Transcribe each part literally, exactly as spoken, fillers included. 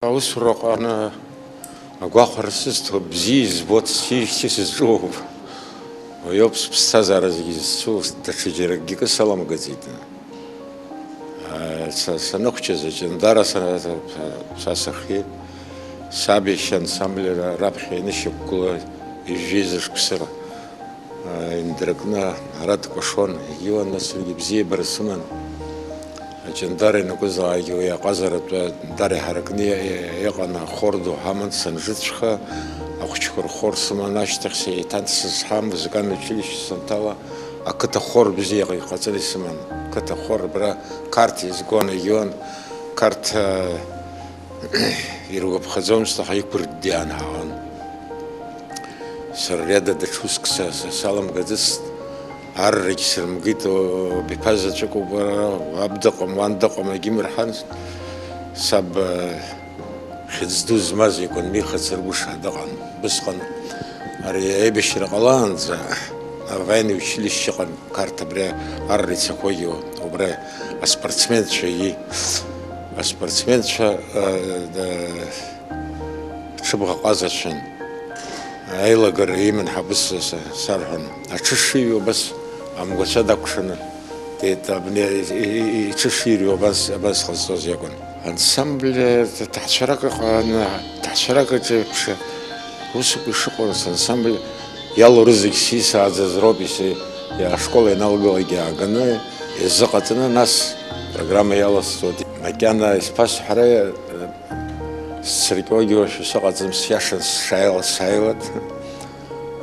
Аусураҟны агәахәара сызҭо, бзиа избо, сижьҭеи сызҿу. Уи ауп сыԥсҭазаара зегьы зцу, даҽаџьаракгьы акы саламгаӡеит. Са, саныхәҷыз аҷандара са, са, са сахьи, саб иашьа ансамбль ра-, раԥхьа инышьақәгыла ижәжәеизар шықәсыра. Индракны ара дкәашон, егьиуан, нас саргьы бзиабара сыман. Аҷандара ианакәызаалакгьы уи аҟазаратәы дара иҳаракны иа-, иа-, иҟан, ахор ду ҳаман санжыҵәха, ахәыҷқәа рхор сыман, ашьҭахь сеиҭан сызҳа амузыкальный училище санҭала, ақыҭа хор бзиа иҟаҵаны исыман. Қыҭа хор абра Қарҭ иазгон, егьиуан, Қарҭ, Иргәаԥхаӡомызт, аха иқәырддиаан ҳаҟан. Сара Риада даҽа уск са, са саламгаӡацт, аррагь сырмгеит, о, биԥа заҵәык убра, уаб дыҟам, уан дыҟам, егьимырҳан. Саб, э, хьыӡ ду змаз икәын, михац ргәыша дыҟан. Убысҟан ари аибашьра ҟалаанӡа авоенный училище ыҟан. Қарҭ абри арра ицақәагьы убра аспортсменцәа, и-, аспортсменцәа, э, э, ҽыбӷаҟазацәан. Аилагара иман ҳабыс са, сарҳәон. Аҽы шиҩуа абас амгәацәа дакәшаны, дет-, абни, и-, и-, и-, иҽы ширҩуа абас, абас ҟазҵоз иакәын. Ансамбль, э, ҭаацәарак ыҟан, ҭаацәарак аҿы еиԥш, усуп ишыҟоу, ансамбль иалоу рызегь сисааӡаз роуп, ис-, ашкол ианалгалак иааганы изыҟаҵаны, нас программа иаласҵоит. Макьана исԥасҳәара, э, сцыркьуагьы уашәа сыҟаӡам, сиашан сшааила-, сааилат,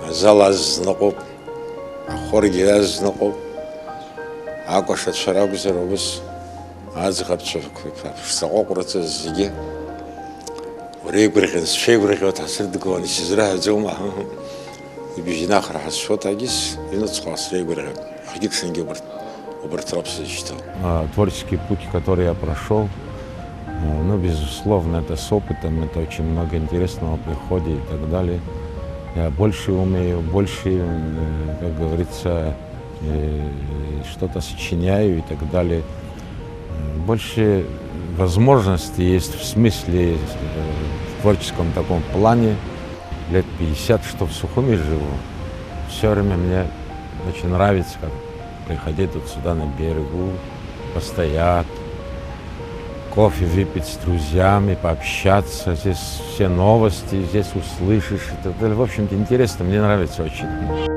азал азныҟәоуп, ахоргьы азныҟәоуп, акәашацәа ракәзар, ус аӡӷабцәа, ԥшӡаҟәыҟәраҵәҟьа зегьы уреигәырӷьан, сшеигәырӷьауа ҳасырдгылан, исызраҳәаӡома? Ибжьнахра ҳазшоит, агьыс иныҵхо среигәырӷьан. Хгьы-ҽынгьы убарҭ, убарҭ роуп сызышьҭоу. А, творческий путь, который я прошёл, э, ну, безусловно, это с опытом, это очень много интересного приходит и так далее. Я больше умею, больше, э, как говорится, э, что-то сочиняю и так далее. Э, больше возможностей есть в смысле, э, в творческом таком плане. Лет пятьдесят, что в Сухуми живу, всё время мне очень нравится, как приходить вот сюда на берегу, постоять, кофе выпить с друзьями, пообщаться. Здесь все новости, здесь услышишь и так далее. В общем-то, интересно, мне нравится очень.